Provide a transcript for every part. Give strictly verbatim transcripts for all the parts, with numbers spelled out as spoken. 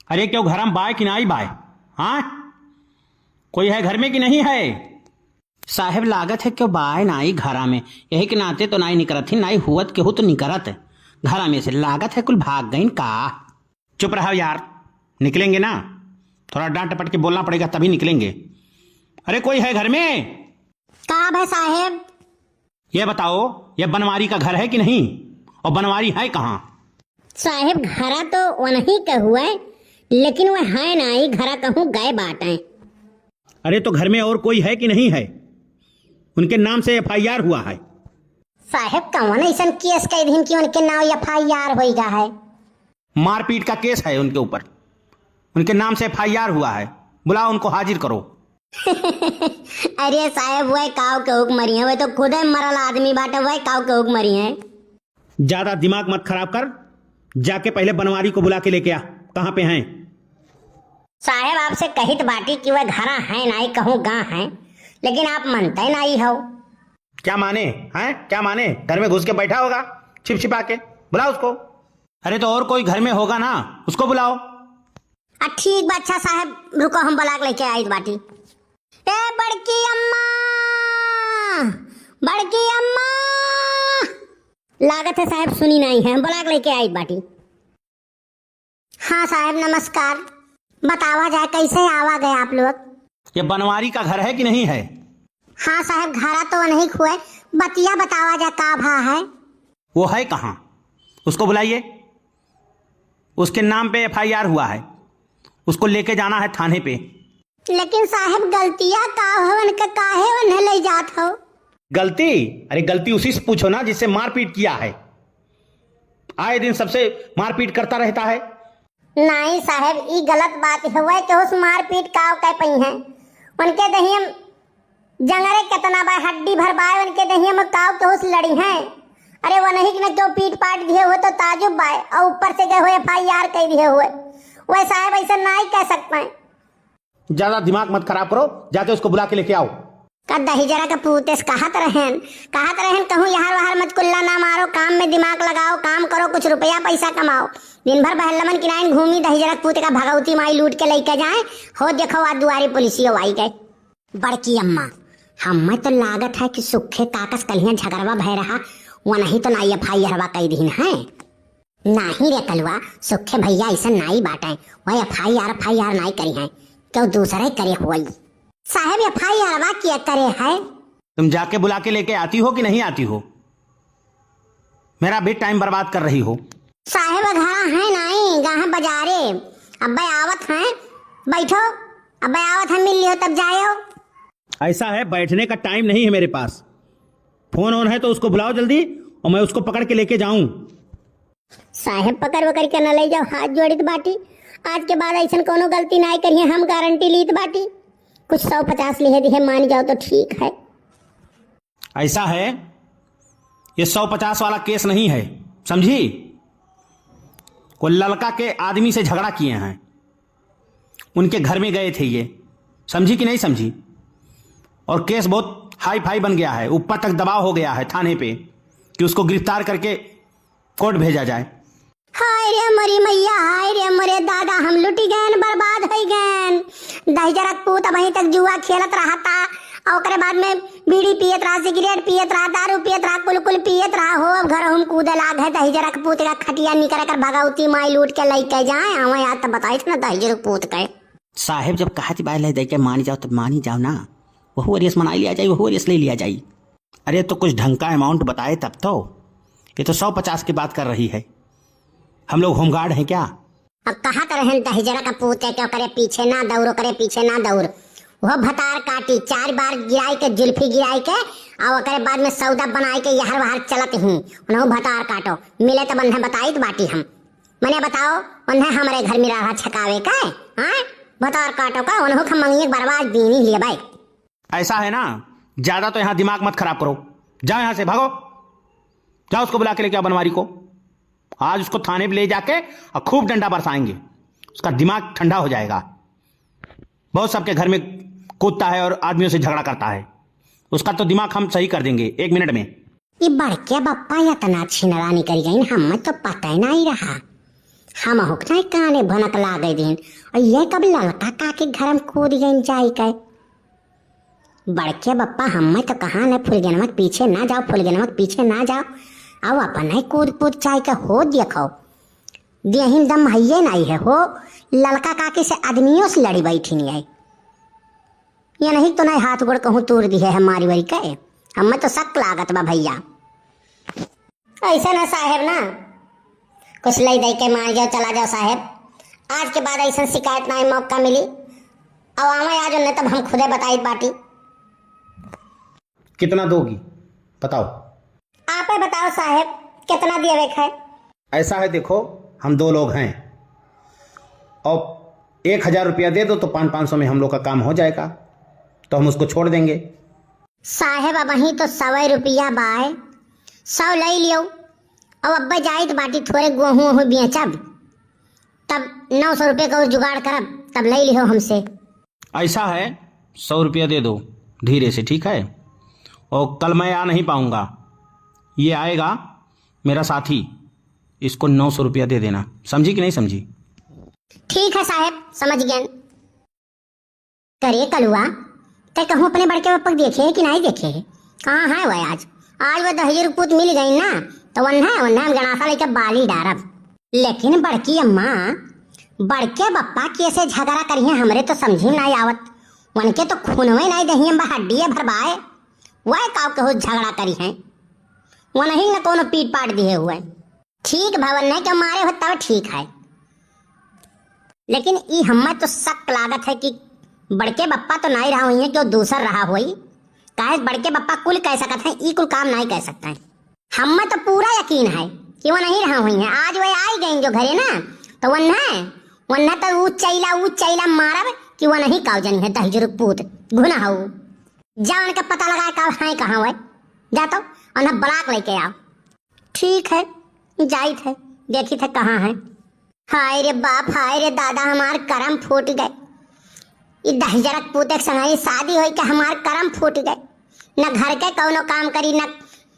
अरे, क्यों घर में बाय कि नाई बाय? हाँ, कोई है घर में कि नहीं है? साहेब, लागत है क्यों बाय नाई घरा में, यही के नाते तो नाई निकरत ही, नाई हुवत केहू तो निकरत घरा में से। लागत है कुल भाग गईन का? चुप रहो यार, निकलेंगे ना, थोड़ा डांट डपट के बोलना पड़ेगा तभी निकलेंगे। अरे, कोई है घर में? का भय साहेब? ये बताओ, ये बनवारी का घर है कि नहीं? और बनवारी है कहाँ? साहेब, घरा तो वनही का हुआ है, लेकिन वह है नाई, घरा कहूँ गए बाटे। अरे, तो घर में और कोई है कि नहीं है? उनके नाम से एफ आई आर हुआ है। साहेब, कौन ऐसन केस कह दिन कि उनके नाम एफ आई आर होइगा है? मारपीट का केस है उनके ऊपर, उनके नाम से एफ आई आर हुआ है। बुलाओ उनको, हाजिर करो। अरे साहेब, वह काव के हुक मरी है, वह तो खुदे मरल आदमी बाटे, वह काव के हुक मरी है। ज्यादा दिमाग मत खराब कर, जाके पहले बनवारी को बुला के लेके आ। कहाँ पे हैं? साहेब, आपसे कहित बाटी कि वह घरा है नाई, कहूँ गा है, लेकिन आप मनते नाई हो। क्या माने? हैं, क्या माने? घर में घुस के बैठा होगा छिप छिपा के। बुलाओ उसको। अरे, तो और कोई घर में होगा ना, उसको बुलाओ। आ, ठीक बा, अच्छा साहेब, रुको, हम बुला के लेके आइत बाटी। ए बड़की अम्मा, बड़की अम्मा। लागत है साहेब सुनी नाई है, हम बुला के लेके आइत बाटी। हाँ साहेब, नमस्कार। बतावा जाए, कैसे आवा गए आप लोग? ये बनवारी का घर है कि नहीं है? हाँ साहेब, घरा तो नहीं हुए, बतिया बतावा जाए, का भा है? वो है कहाँ? उसको बुलाइए, उसके नाम पे एफ आई आर हुआ है, उसको लेके जाना है थाने पे। लेकिन साहेब, गलतिया का हो, उनके काहे उन्हें ले जात हो? गलती? अरे, गलती उसी से पूछो ना जिससे मारपीट किया है। आए दिन सबसे मारपीट करता रहता है। नाई साहेब, ई गलत बात हवे, केहू से मारपीट काव कह पई हैं? उनके दहियम जंगरे केतना बा, हड्डी भर बाय, उनके दहियम काव केहू से लड़ी हैं? अरे, वो नहीं कि न क्यों पीट पाट दिए हुए तो ताजुब बाय, और ऊपर से गए हुए एफ आई आर कह दिए हुए। वह साहेब ऐसा नाई कह सकते हैं। ज्यादा दिमाग मत खराब करो, जाके उसको बुला के लेके आओ। का दहिजरा के पूत से कहत रहेन, कहत रहेन, कहूँ यहर वहर मत कुल्ला ना मारो, काम में दिमाग लगाओ, काम करो, कुछ रुपया पैसा कमाओ। दिन भर बहलमन किनाइन घूमी, दहिजरा के पूत का भगवती माई लूट के लेके जाए। हो देखो, आज दुआरे पुलिसियो आई गए। बड़की अम्मा, हमें तो लागत है कि सुखे काकस कलियां झगड़वा भय रहा, वो नहीं तो ना एफ आई आर वा कह दीन है। नाही रे कलुआ, सुखे भैया ऐसन नाई बाटे, वह एफ आई आर, एफ आई आर नाई करी हैं, क्यों दूसरे करे हुई। साहेब, एफ आई आर वा क्या करे है? तुम जाके बुला के लेके आती हो कि नहीं आती हो? मेरा भी टाइम बर्बाद कर रही हो। साहेब, घरा है नाई, गाहे बजारे, अब्बे आवत हैं, बैठो, अब्बे आवत हैं, मिल लियो तब जायो। ऐसा है, बैठने का टाइम नहीं है मेरे पास। फोन ऑन है तो उसको बुलाओ जल्दी और मैं उसको पकड़ के लेके जाऊं। साहेब, पकड़ वकड़ के न ले जाओ, हाथ जोड़ित बाटी। आज के बाद ऐसन कोनो गलती नाय करिहे, हम गारंटी लीत बाटी। कुछ सौ पचास लिहे दिहे, मान जाओ तो ठीक है। ऐसा है, ये सौ पचास वाला केस नहीं है, समझी? वो ललका के आदमी से झगड़ा किए हैं, उनके घर में गए थे ये, समझी कि नहीं समझी? और केस बहुत हाई फाई बन गया है, ऊपर तक दबाव हो गया है थाने पे कि उसको गिरफ्तार करके कोर्ट भेजा जाए। हाय रे मोरी मैया, हाय रे मोरे दादा, हम लुटि गएन, बर्बाद होइ गएन। दहिजरक पूत अबहीं तक जुआ खेलत रहता, और ओकरे बाद में बीड़ी पियत रहा, सिगरेट पियत रहा, दारू पियत रहा, कुल कुल पियत रहा हो। अब घर हम कूदे लाग है, दहिजरक पूत का खटिया निकर कर भगवती माई लूट के लइके जाए। आवे आज तो बताई थे ना दहिजरक पूत के। साहेब जब कहत बा ले दे के मानी जाओ, तब मानी जाओ ना। वहू अरियस मनाई लिया जाई, वहू अरियस ले लिया जाई। अरे तो कुछ ढंग का अमाउंट बताए तब तो। ये तो सौ पचास की बात कर रही है। हम लोग होमगार्ड हैं क्या? अब कहत रहेन दहिजरा का पूत है कि ओकरे पीछे ना दौड़, ओकरे पीछे ना दौड़। वो भतार काटी, चार बार गिराई के, जुल्फी गिराई के, और ओकरे बाद में सौदा बनाई के यहर वहर चलत ही। उन्हों भतार काटो, मिले तब उन्हें बताई तो बाटी हम। मने बताओ, उन्हें हमरे घर में रहा छकावे का, हाँ? भतार काटो का, उन्हों के मंगिए बर्बाद दीनी लिए भाई। ऐसा है ना, ज्यादा तो यहाँ दिमाग मत खराब करो, जाओ यहाँ से, भागो। जाओ, उसको बुला के लेके आओ बनवारी को। आज उसको थाने पे ले जाके और खूब डंडा बरसाएंगे, उसका दिमाग ठंडा हो जाएगा। बहुत सबके घर में कूदता है और आदमियों से झगड़ा करता है, उसका तो दिमाग हम सही कर देंगे एक मिनट में। ई बड़के बप्पा इतना छिनरा निकल गई, हमें तो पता ही नहीं रहा। हमहू के नाहीं काने भनक लागे दिन। और ये कब ललका काकी घर में कूद गइन जाई के? बड़के बप्पा, हम्मे तो कहा न फुलगेनवा के पीछे ना जाओ, फुलगेनवा के पीछे ना जाओ। अब अपने कूद कूद जाई के हो देखो। देहिन दम हइये नाहीं है हो, ललका काकी से आदमियों से लड़ी बैठिन है। ये नहीं तो नहीं हाथ गोड़ कहूँ तूर दिहे है मारी वारी के। हम्मे तो शक लागत बा भइया। ऐसे ना साहेब ना, कुछ लइ दइ के मान जाओ, चला जाओ साहेब। आज के बाद ऐसन शिकायत ना मौका मिली। अब आवे आज उन्हें तब हम खुदे बताइत बाटी। कितना दोगी? बताओ। आपे बताओ साहेब, कितना देवे के है? ऐसा है, देखो, हम दो लोग हैं और एक हजार रुपया दे दो तो पाँच, पाँच सौ में हम लोग का काम हो जाएगा, तो हम उसको छोड़ देंगे। साहेब, अबहीं तो सौ रुपया बाय, सौ लइ लियो। अब अब्बे जाइत बाटी, थोरे गोहूँ ओहूँ बेचब, तब नौ सौ रुपये का जुगाड़ करब, तब लइ लिहो हमसे। ऐसा है, सौ रुपया दे दो धीरे से, ठीक है? और कल मैं आ नहीं पाऊंगा, ये आएगा मेरा साथी, इसको नौ सौ रुपया दे देना, समझी कि नहीं समझी? ठीक है साहेब, समझ गए। करे कलुआ, ते कहूँ अपने बड़के बप्पा के देखे है कि नाहीं देखे है? कहाँ है वह आज? आज वह दहिजर पूत मिल गई ना, तो वन्हा, वन्हा हम गणासा लेके बाली डारब। लेकिन बड़की अम्मा, बड़के बप्पा कैसे झगड़ा करिहैं, हमरे तो समझी में नाहीं आवत। वनके तो खूनवे नाहीं दहिये में बा, हड्डिये भर बाय। वह काव केहू झगड़ा करिहैं? वनही न कोनो पीट पाट दिहे हुए। ठीक भवन नहीं के मारे हो तब ठीक है, लेकिन ई हम्मे तो शक लागत है कि बड़के बप्पा तो नाहीं रहा हुई है, केहू दूसर रहा हुई। काहे बड़के बप्पा कुल कह सकत हैं, ई कुल काम नाहीं कह सकत हैं। हम्मे तो पूरा यकीन है कि वो नहीं रहा हुई है। आज वो आई गई जो घरे ना, तो वन्हा, वन्हा तो ऊ चैला, ऊ चैला मारब कि वो नहीं काव जनी है, दहिजर पूत घुना हऊ। जा उनका पता लगाए काव है कहाँ वो, जा तो उन्हें ब्लॉक लेके आओ। ठीक है, जाइत है, देखित है कहाँ है। हाय रे बाप, हाय रे दादा, हमार करम फूट गए। ई दहिजरक पूते के संगे शादी होई के हमार करम फूट गए। न घर के कौनो काम करी, न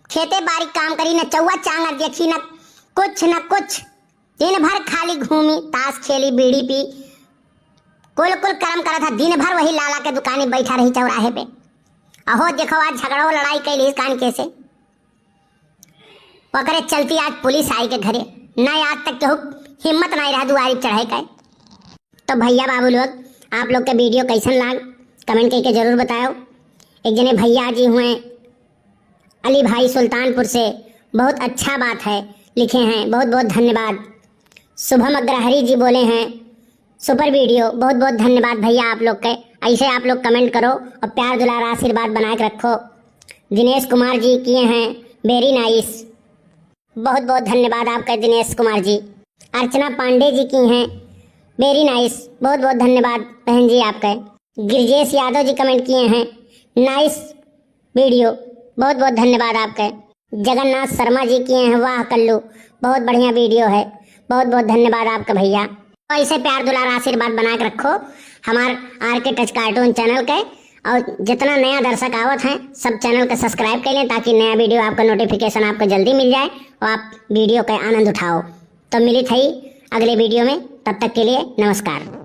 खेते बारी काम करी, न चौवा चांगर देखी, न कुछ, न कुछ। दिन भर खाली घूमी, ताश खेली, बीड़ी पी, कुल कुल करम करत है। दिन भर वही लाला के दुकानी बैठा रही चौराहे पे। अहो देखो, आज झगड़ो लड़ाई कैली कान के से। ओकरे चलती आज पुलिस आई के घरे। ना आज तक केहू हिम्मत नाहीं रहा दुआरी चढ़े के। तो भइया बाबू लोग, आप लोग के वीडियो कैसन लाग, कमेंट करके जरूर बताओ। एक जने भइया जी हुए अली भाई सुल्तानपुर से, बहुत अच्छा बात है लिखे हैं, बहुत बहुत धन्यवाद। शुभम अग्रहरी जी बोले हैं, सुपर वीडियो, बहुत बहुत धन्यवाद भइया आप लोग के। ऐसे आप लोग कमेंट करो और प्यार दुलार आशीर्वाद बना के रखो। दिनेश कुमार जी किए हैं, वेरी नाइस, बहुत बहुत धन्यवाद आपका दिनेश कुमार जी। अर्चना पांडे जी की हैं, वेरी नाइस, बहुत बहुत धन्यवाद बहन जी आपका। गिरजेश यादव जी कमेंट किए हैं, नाइस वीडियो, बहुत बहुत धन्यवाद आपका। जगन्नाथ शर्मा जी किए हैं, वाह कल्लू, बहुत बढ़िया वीडियो है, बहुत बहुत धन्यवाद आपका भइया। ऐसे प्यार दुलार आशीर्वाद बना के रखो हमार आर के टच कार्टून चैनल के, और जितना नया दर्शक आवत हैं सब चैनल के सब्सक्राइब कर लें ताकि नया वीडियो आपका नोटिफिकेशन आपको जल्दी मिल जाए और आप वीडियो का आनंद उठाओ। तो मिलित है अगले वीडियो में, तब तक के लिए नमस्कार।